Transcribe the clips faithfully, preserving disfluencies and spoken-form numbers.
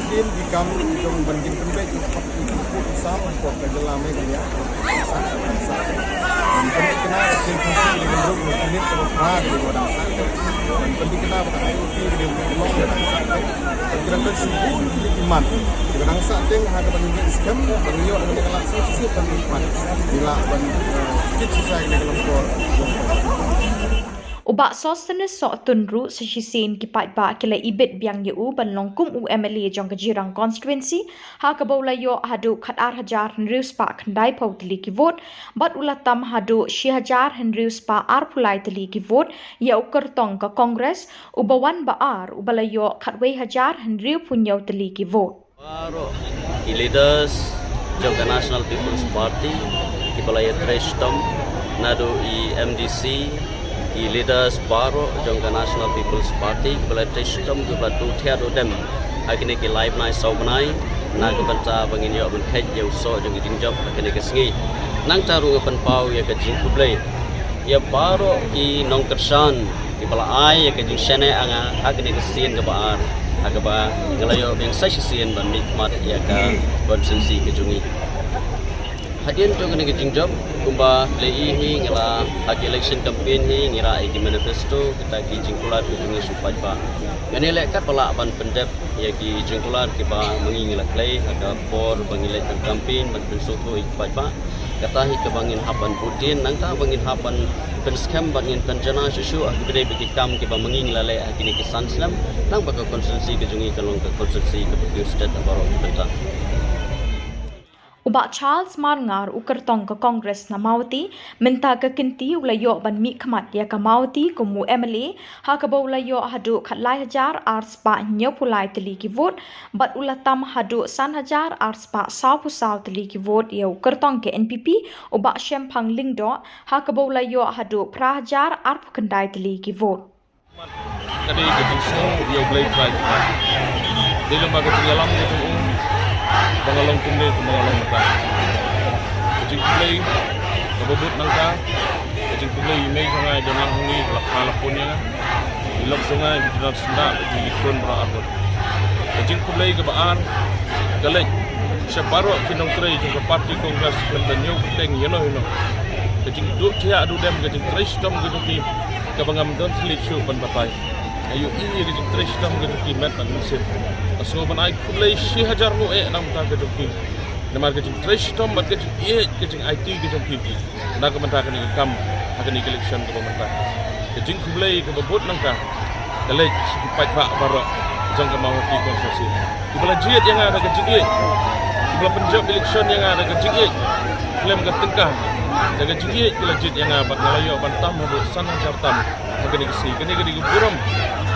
vote dien ki kam jong ban jingpynbeit ki pud u sam ha ka jylla Meghalaya. Ban pynbeit kane ka jingpynbeit ki ruh ki nit ka ba ka dang sa. Ban pynbeit kane ba ka ai u ti ki ruh ki long ka dang sa. Ban kren ban shu bun ki ki mat. Ki ba dang sa teng ha ka ban ngi skhem ban ïoh ka lak sa shisien ban ngi mat. Ki la ban, eh, kit shisha ki ka long por. U Bah Sosthenes Sohtun ruh sa shisien ki paidbah ki la ibit biang ïa u ban long kum u M L A jong ka Jirang constituency, ha kaba u la ïoh haduh khatar hajar hynriew spah khyndai phew tylli ki vote, bad u la tam haduh shi hajar hynriew spah arphew lai tylli ki vote ïa u kyrtong ka Congress, u ba wan ba ar, u ba la ïoh khatwei hajar hynriew phew hynñiew tylli ki vote. Baroh ki leaders jong ka National People's Party ki ba la ïatrei shitom, naduh i M D C, ki leaders baroh jong ka National People's Party ki ba la ïatrei shitom, ki ba la tu thiah u dem ha kine ki lai bnai saw bnai na ka bynta ba ngin ïoh ban kheit ïa u soh jong ki jingjop ha kine ki sngi. Nangta ruh nga pynpaw ïa ka jingkhublei ïa baroh ki nongkyrshan ki ba la ai ïa ka jingshaniah ha nga ha kane ka sien kaba ar, ha kaba nga la ïoh biang sa shisien ban mihkhmat ïa ka constituency ka jong ngi. Hadien jong kane ka jingjop, kumba la ïohi hi, nga la ha ki election campaign hi ngi rah ïa ki manifesto, kita ki jingkular ki jong ngi sha u paidbah. Nga ïaleh katba lah ban pyndep ïa ki jingkular kiba ma ngi ngi la khlei ha ka por ba ngi leit ban campaign ban pynsngewthuh ïa ki paidbah. Kata hi kaba ngin hap ban bud dien, nangta ba ngin hap ban pynskhem bad ngin pynjanai shuh shuh ha kiba dei ba ki kam kiba ma ngi ngi la leh ha kine ki san snem, nang ba ka constituency ka jong ngi ka long ka constituency kaba kiew stet ha baroh ki bynta. U Bah Charles Marngar, u kyrtong ka Congress na Mawti, mynta ka kynti u la ïoh ban mihkhmat ïa ka Mawti kum u M L A, ha kaba u la ïoh haduh khatlai hajar ar spah hynñiew phew lai tylli ki vote, bad u la tam haduh san hajar ar spah saw phew saw tylli ki vote ïa u kyrtong ka N P P, u Bah Shemphang Lyngdoh, ha kaba u la ïoh haduh phra hajar arphew khyndai tylli ki vote. Ka dei ka jingsngew ïa U Blei Trai. Dei lyngba ka jingïalam ka jong u ba nga long kumne kumba nga long mynta. Ka jingkhublei kaba bud nangta, ka jingkhublei ïa i mei jong nga i Donald Hongni ba la phah la pun ïa nga, i lok jong nga i Donald Syndah bad i Likron Bra Arbot. Ka jingkhublei kaba ar ka leit sha baroh ki nongtrei jong ka party Congress khlem da ñiew kyrteng ïano ïano. Ka jingduh thiah duh dem, ka jingtrei shitom ka jong ki kaba ngam don thylliej shuh ban batai. Nga ïohi ïa ka jingtrei shitom ka jong ki met bad mynsiem. Nga sngew ban ai khublei shi hajar nguh eh na ka bynta ka jong ki. Namar ka jingtrei shitom bad ka jingïeit ka jingaiti ka jong phi na ka bynta kane ka kam ha kane ka election kaba mynta. Ka jingkhublei kaba bud nangta ka leit sha ki paidbah baroh jong ka Mawhati constituency. Kiba la jied ïa nga da ka jingïeit, kiba la pynjop election ïa nga da ka jingïeit, khlem ka tyngka, da ka jingïeit ki la jied ïa nga bad nga la ïoh ban tam haduh san hajar tam. Ha kane ka sngi, kane ka dei ka burom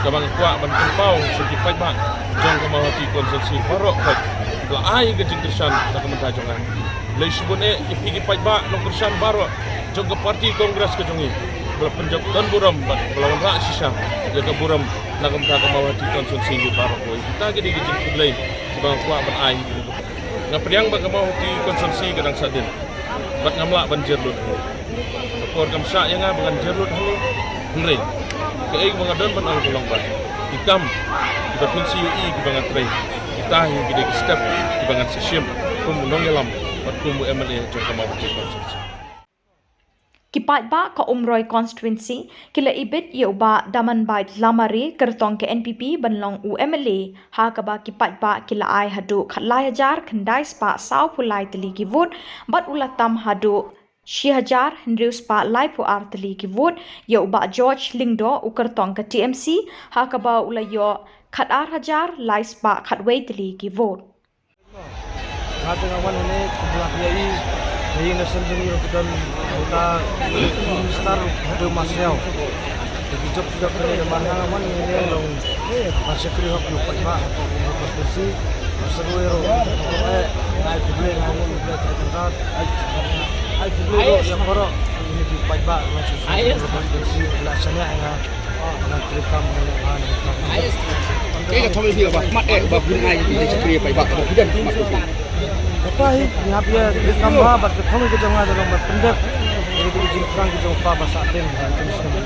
kaba nga kwah ban pynpaw sha ki paidbah jong ka Mawhati constituency baroh khoit ba la ai ka jingkyrshan na ka bynta jong nga. Khublei shibun eh ïa phi ki paidbah nongkyrshan baroh jong ka party Congress ka jong ngi ba la pynjop don burom bad ba la wanrah shisha ïa ka burom na ka bynta ka Mawhati constituency baroh khoit. Kita ki dei ki jingkhublei ba nga kwah ban ai. Nga pdiang ba ka Mawhati constituency ka dang sahdien bad ngam lah ban jer lut. Ka por kam shah ïa nga ba ngan jer lut hangne. Hynrei kaei ba nga don ban ong ka long ba ki kam kiba pynsi ïohi kiba nga trei, kita hi ki dei ki step kiba ngan sa shim kum u nongïalam bad kum u M L A jong ka Mawhati constituency. Ki paidbah ka Umroi constituency ki la ibit ïa u Bah Damanbait Lamare kyrtong ka N P P ban long u M L A, ha kaba ki paidbah ki la ai haduh khatlai hajar khyndai spah sawphew lai tylli ki vote bad u la tam haduh shi hajar hynriew spah laiphew ar tylli ki vote ïa u Bah George Lyngdoh u kyrtong ka T M C, ha kaba u la ïoh khatar hajar lai spah khatwei tylli ki vote. Nga te nga wan hangne kumba phi ïohi, na ïing na sem jong ngi ruh ki don uta Minister Haduh Marsiaw. Te ki jop ki jop kane, namar nga nga wan hangne long ban shakri hok ïa u paidbah hapoh Umroi constituency. Bad sa kawei ruh nga ai khublei, nga ai khublei, ai khublei ruh ïa baroh kine ki paidbah na Umroi constituency ki la shaniah ïa nga. Kaei ka thong ïa phi ba khmat eh ba phin ai ïa ki shakri paidbah ba phi don khmat ïa phi? Kata hi ngi hap ïa treikam bha bad ka thong ïa ka jong nga ka long ban pyndep ïa ki jingthrang ki jong u pa ba sah dien ha ka jingïaseng jong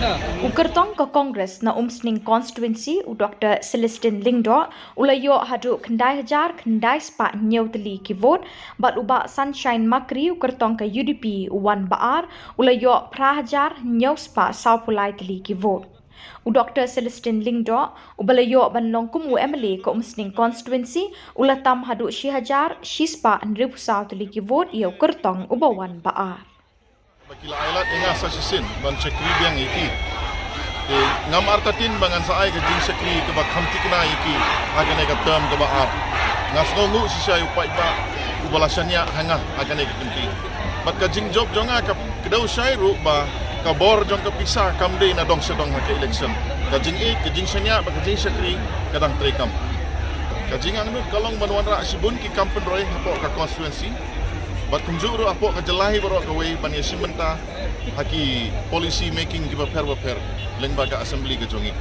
nga. U kyrtong ka Congress na Umsning constituency u Doctor Celestine Lyngdoh u la ïoh haduh khyndai hajar khyndai spah hynñiew tylli ki vote bad u Bah Sunshine Makri u kyrtong ka U D P u wan ba ar, u la ïoh phra hajar hynñiew spah sawphew lai tylli ki vote. U Doctor Celestine Lyngdoh uba la ïoh ban long kum u M L A ka Umsning constituency u la tam haduh shi hajar shi spah hynriewphew saw tylli ki vote ïa u kyrtong uba wan ba ar. Ba ki la ailad ïa nga sa shisien ban shakri biang ïa ki. Te ngam artatien ba ngan sa ai ka jingshakri kaba kham thikna ïa ki ha kane ka term kaba ar. Nga sngewnguh shisha ïa u paidbah uba la shaniah ha nga ha kane ka kynti. Bad ka jingjop jong nga ka kdew shai ruh ba ka bor jong ka pisa kam dei na dong sha dong ha ka election. Ka jingïeit, ka jingshaniah bad ka jingshakri ka dang treikam. Ka jingangnud ka long ban wanrah shibun ki kam pynroi hapoh ka constituency. Bad kumjuh ruh hapoh ka jylla hi baroh kawei ban ïashim bynta ha ki policy making kiba pher ba pher lyngba ka assembly ka jong ngi.